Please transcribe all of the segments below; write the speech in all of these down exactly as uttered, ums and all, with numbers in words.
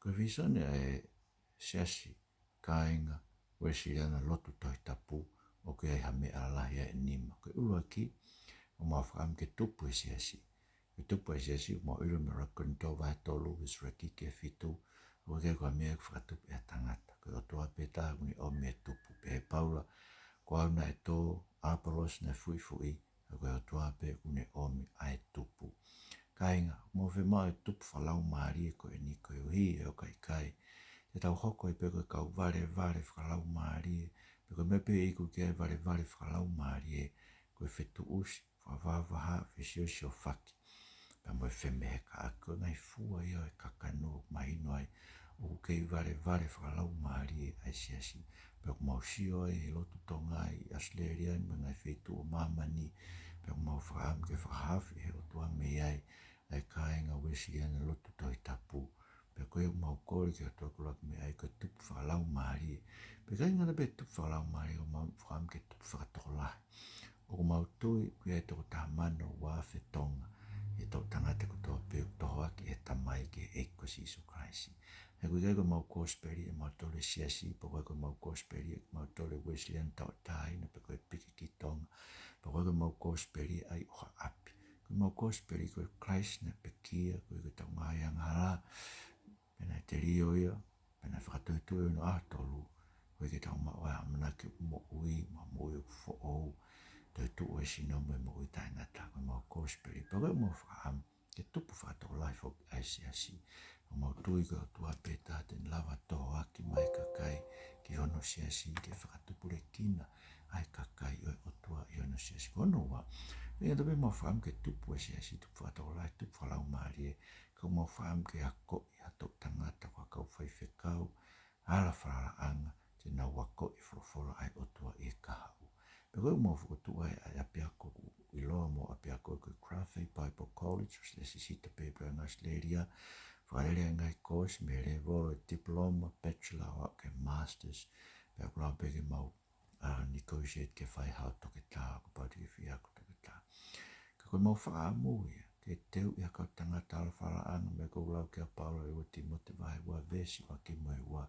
Ko e vīsone ʻa e siasi kāinga Uēsiliana lotu Tohi Tapu, ʻoku ʻi ai ha meʻa lalahi ʻe nima. Ko e ʻuluaki, ʻoku mau fakaʻamu ke tupu e siasi. Ko e tupu e siasi, ʻoku mau ʻilo mei he ʻuluaki Kolinitō vahe tolu, veesi ʻuluaki ki he fitu, ʻoku ʻikai ko ha meʻa ʻoku fakatupu ʻe ha tangata. Ko e ʻOtua pē taha ʻoku ne ʻomi e tupu. Pehē ʻe Paula, ko au naʻe tō, ʻApolosi naʻe fuʻifuʻi, ka ko e ʻOtua pē ʻoku ne ʻomi ʻa e tupu. Kāinga, ʻoku mau fiemaʻu e tupu fakalaumālie ko eni koeʻuhi ʻe ʻikai ke tau hoko ai pē ko e kau valevale fakalaumālie, pe ko e meʻa pē ʻe iku ki ai e valevale fakalaumālie, ko e fetuʻusi, fakavahavaha, fesiosiofaki, pea mo e femehekaʻaki. Ko e ngaahi fua ia ʻo e kakano, mahino ai ʻoku kei valevale fakalaumālie ʻa e siasi. Pea ʻoku mau sio ai he lotu Tonga ʻi ʻAositelēlia ni mo e ngaahi feituʻu ʻo māmani, pea ʻoku mau fakaʻamu ke fakahaofi ʻe he ʻOtua mei ai ʻa e kāinga Uēsiliana lotu Tohi Tapu. Pea ko ia ʻoku mau kole ki he ʻOtua ke ʻuluaki meʻa ai ko e tupu fakalaumālie. Pea ʻikai ngata pē tupu fakalaumālie, ʻoku mau fakaʻamu ke tupu fakatokolahi. ʻOku mau tui ʻoku ʻi ai e toko taha mano ua afe Tonga ʻi he toʻutangata kotoa pē ʻoku tohoakiʻi ʻe he Tamai ki he ʻEiki ko Sīsū Kalaisi. He ʻoku ʻikai ko ʻemau kosipeli ʻemautolu e siasi, pe ʻoku ʻikai ko ʻemau kosipeli ʻemautolu e Uēsiliana Tauʻatāina pe ko e Piki ki Tonga, pe ʻoku ʻikai ko ʻemau kosipeli ʻa e ʻi ha ʻapi. Ko ʻemau kosipeli ko e Kalaisi naʻe pekia koeʻuhi ko ʻetau ngaahi angahala, pea naʻe telio ia, pea naʻe fakatoetuʻu ʻi hono ʻaho tolu, koeʻuhi ke tau maʻu ʻa e ʻamanaki ʻoku moʻui, mo e moʻui ʻoku foʻou, toetuʻu ʻa e sino mo e moʻui taʻengata. Ko ʻemau kosipeli, pea ʻoku mau fakaʻamu ke tupu fakatokolahi foki ʻa e siasi. ʻOku mau tui ko e ʻOtua pē taha te ne lava ʻo tohoaki mai e kakai ki hono siasi, ke fakatupulekina ʻa e kakai ʻo e ʻOtua ʻi hono siasi. Ko hono ua, ʻikai ngata pē ʻemau fakaʻamu ke tupu e siasi, tupu fakatokolahi, tupu fakalaumālie, ka ʻoku mau fakaʻamu ke akoʻi ha toʻutangata ko ha kau faifekau, hala falalaʻanga, te nau akoʻi e folofola ʻa e ʻOtua ʻi he kahaʻu. Pea ko ia ʻoku mau fokotuʻu ai ʻa e ʻapiako ʻoku ʻiloa mo e ʻapiako ko e Craft Faith Bible College, ʻoku siʻi sisita pē pea ʻi ʻAositelēlia, fakalele ʻa e ngaahi kōsi mei he lēvolo ʻo e diploma, bachelor, ʻo aʻu ki he masters, pea ʻoku lava pē ke mau ʻa, negotiate ke fai hao toketā, kapau te ke fie ako toketā. Ka ko ʻemau fakaʻamu ia, ke teuʻi ha kau tangata hala falalaʻanga, meʻa ko ē ʻoku lau ki ai ʻa Paula ʻi he ua Tīmote vahe ua veesi ʻuluaki mo e ua.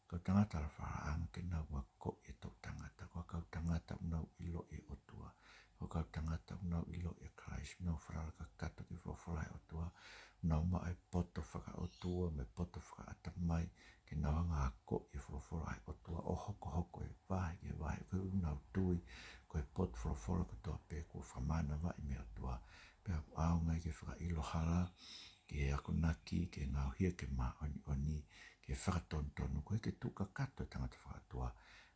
Kau tangata hala falalaʻanga ke nau akoʻi e toʻutangata, ko e kau tangata ʻoku nau ʻiloʻi e ʻOtua, ko e kau tangata ʻoku nau ʻiloʻi ʻa Kalaisi, ʻoku nau falala kakato ki he folofola ʻa e ʻOtua, ʻoku nau maʻu e poto fakaʻotua mo e poto fakaʻatamai, ke nau hanga ʻo akoʻi e folofola ʻa e ʻOtua ʻo hokohoko e vahe ki he vahe, koeʻuhi ʻoku nau tui ko e potu folofola kotoa pē kuo fakamānavaʻi mei he ʻOtua, pea ʻoku ʻaonga ia ke fakaʻilo hala, ke akonaki, ke ngaohi ia ke māʻoniʻoni, ke fakatonutonu, koeʻuhi ke tuʻu kakato e tangata fakaʻotua,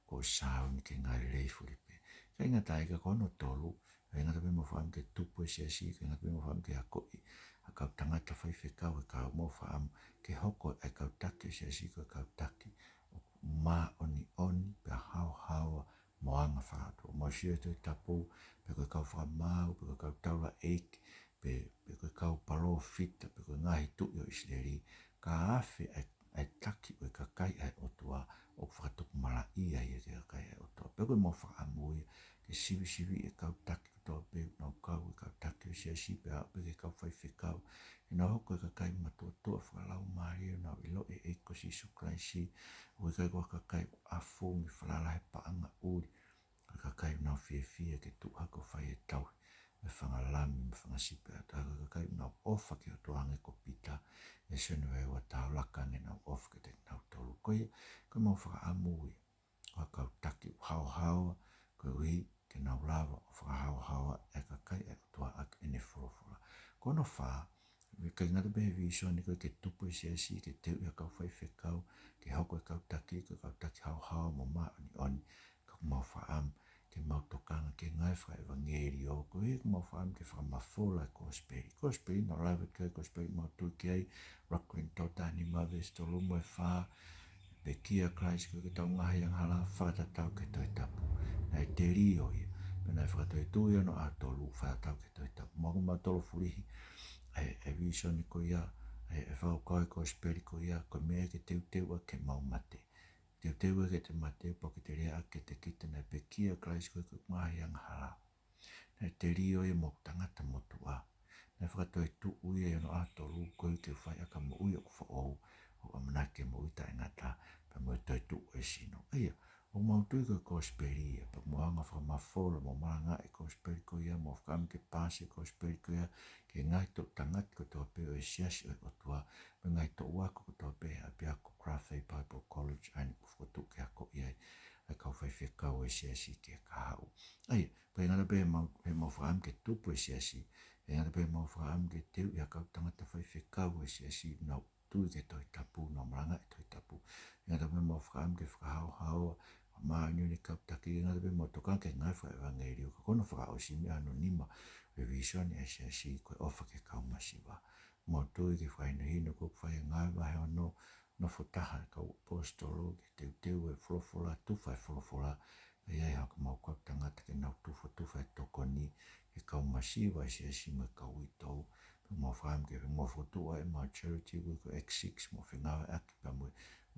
kuo sāuni ke ngali lelei fulipē. ʻIkai ngata ai ka ko hono tolu, ʻikai ngata pē ʻemau fakaʻamu ke tupu e siasi, ʻikai ngata pē ʻemau fakaʻamu ke akoʻi ha kau tangata faifekau, ka ʻoku mau fakaʻamu ke hoko ʻa e kau taki ʻo e siasi ko e kau taki ʻoku māʻoniʻoni, pea haohaoa mo anga fakaʻotua. ʻOku mau sio he Tohi Tapu, pe ko e kau fakamaau, pe ko e kau taulaʻeiki, pe, pe ko e kau palōfita, pe ko e ngaahi tuʻi ʻo ʻIsileli, ka afe ʻa e ʻa e taki ʻo e kakai ʻa e ʻOtua, ʻoku fakatupu malaʻia ia ki he kakai ʻa e ʻOtua. Pea ko ʻemau fakaʻamu ia ke sivisiviʻi e kau taki kotoa pē ʻoku nau kau he kau taki ʻo e siasi, pea aʻu pē ki he kau faifekau, ke nau hoko ko e kakai matuʻotuʻa fakalaumālie, ʻoku nau ʻiloʻi e ʻEiki ko Sīsū Kalaisi, ʻoku ʻikai ko ha kakai ʻoku ʻafungi falala he paʻanga ʻuli, ko e kakai ʻoku nau fiefia ke tuʻu hake ʻo fai e tauhi ʻa e fanga lami mo e fanga sipi ʻa e ʻOtua, ko e kakai ʻoku nau ʻofa ki he ʻOtua hangē ko Pita, ʻi he Sione vahe ua, taulaka ange ʻenau ʻofa kiate kinautolu. Ko ia, ko ʻemau fakaʻamu ia, ko ha kau taki ʻoku haohaoa, koeʻuhi ke nau lava ʻo fakahaohaoa e kakai ʻa e ʻOtua ʻaki ʻene folofola. Ko hono fā, ʻikai ngata pē he vīsone ko ē ke tupu e siasi, ke teuʻi ha kau faifekau, ke hoko e kau taki ko e kau taki haohaoa mo māʻoniʻoni, ka ʻoku mau fakaʻamu ke mau tokanga ki he ngāue fakaʻevangeliō, koeʻuhi ʻoku mau fakaʻamu ke fakamafola e kosipeli. Kosipeli naʻe lave ki ai, kosipeli ʻoku mau tui ki ai, ʻuluaki Kolinitō taha nima veesi tolu mo e fā, pekia ʻa Kalaisi koeʻuhi ko ʻetau ngaahi angahala, fakatatau ki he Tohi Tapu. Naʻe telio ia, pea naʻe fakatoetuʻu ʻi hono ʻaho tolu, fakatatau ki he Tohi Tapu. Mau, mau tolo fulihi ʻa e, ʻa e vīsone ko ia, ʻa e, ʻa e fakakaukau e kosipeli ko ia, ko e meʻa ke teuteu ʻaki ʻemau mate. Teuteu ʻaki ʻete mate, pea ke te lea ʻaki kiate kita naʻe pekia ʻa Kalaisi koeʻuhi ko ʻeku ngaahi angahala. Naʻe telio ia mo hoku tangata motuʻa. Naʻe fakatoetuʻu ia ʻi hono ʻaho tolu koeʻuhi ke u fai ʻaki ha moʻui ʻoku foʻou, ʻo u ʻamanaki ke moʻui taʻengata, pea mo e toetuʻu ʻo e sino. ʻA ia, ʻoku mau tui ko e kosipeli ia, pea mo e anga fakamafola, mo e malangaʻi e kosipeli ko ia, mo fakaʻamu ke paasi e kosipeli ko ia ki he ngaahi toʻu tangata kotoa pē ʻo e siasi ʻo e ʻOtua, mo e ngaahi toʻu ako kotoa pē ʻa e ʻapiako Grace Bible College, ʻa eni kuo fokotuʻu ke akoʻi ai ʻa e kau faifekau ʻo e siasi ki he kahaʻu. ʻA ia, pea ʻikai ngata pē heʻemau, heʻemau fakaʻamu ke tupu e siasi, ʻikai ngata pē heʻemau fakaʻamu ke teuʻi ha kau tangata faifekau ʻo e siasi, nau tui ki he Tohi Tapu, nau malangaʻi e Tohi Tapu. ʻIkai ngata pē heʻemau fakaʻamu ke fakahaohaoa, fakamāʻoniʻoni e kau taki, ʻikai ngata pē heʻemau tokanga ki he ngāue fakaʻevangeliō, ka ko hono fakaʻosi, meʻa hono nima ʻo e vīsone ʻa e siasi, ko e ʻofa ki he kau masiva. Mau tui ki he fakahinohino kuo fai ʻa e ngāue vahe ono, nofo taha e kau ʻaposetolo ki he teuteu e folofola, tufa e folofola, ka ʻi ai haʻamau kau tangata ke nau tufa, tufa e tokoni ki he kau masiva ʻa e siasi mo e kau uitou. Pea mau fakaʻamu ke mau fokotuʻu ʻemau charity, ʻoku ui ko e Act Six, mo fengāueʻaki pea mo e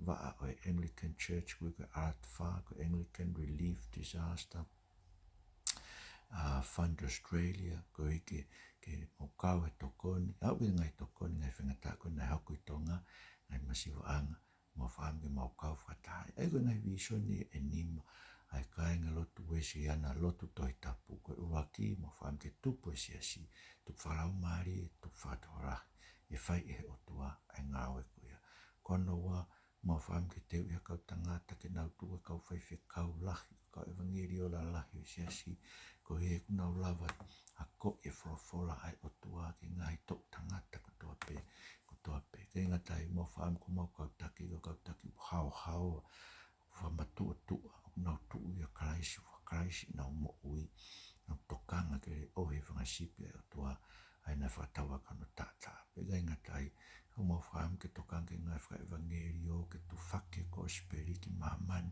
vaʻa ʻo e Anglican Church, ʻoku ui ko e Alatafa, ko e Anglican Relief Disaster, ʻa, Fund Australia, koeʻuhi ke, ke mau kau he tokoni, aʻu ki he ngaahi tokoni, ngaahi faingataʻa ko ē naʻe hoko ʻi Tonga, ngaahi masivaʻanga, mau fakaʻamu ke mau kau fakataha. ʻA ia ko e ngaahi vīsone ʻe nima ʻa e kāinga lotu Uēsiliana lotu Tohi Tapu. Ko e ʻuluaki, mau fakaʻamu ke tupu e siasi, tupu fakalaumālie, tupu fakatokolahi, ʻe fai ʻe he ʻOtua ʻa e ngāue ko ia. Ko hono ua, mau fakaʻamu ke teuʻi ha kau tangata ke nau tuʻu ko e kau faifekau lahi, kau ʻevangeliō lalahi ʻo e siasi, koeʻuhi he ʻoku nau lava akoʻi e folofola ʻa e ʻOtua ki he ngaahi toʻu tangata kotoa pē, kotoa pē. ʻIkai ngata ai, mau fakaʻamu ko homau kau taki, ko e kau taki ʻoku haohaoa, ʻoku fakamatuʻotuʻa, ʻoku nau tuʻu ʻia Kalaisi, ʻoku ʻia Kalaisi ʻenau moʻui, nau tokanga ke leʻohi e fanga sipi ʻa e ʻOtua, ʻa ia naʻe fakatau ʻaki hono taʻataʻa. Pea ʻikai ngata ai, ʻoku mau fakaʻamu ke tokanga ki he ngāue fakaʻevangeliō, ke tufaki e kosipeli ki māmani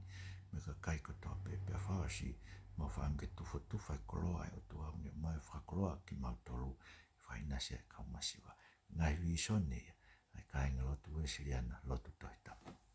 mo e kakai kotoa pē. Pea fakaʻosi, mau fakaʻamu ke tufa, tufa e koloa ʻa e ʻOtua, ʻo ne ʻomai e fakakoloa kimautolu, fakaʻinasi ʻa e kau masiva. Ngaahi vīsone ia ʻa e kāinga lotu Uēsiliana lotu Tohi Tapu.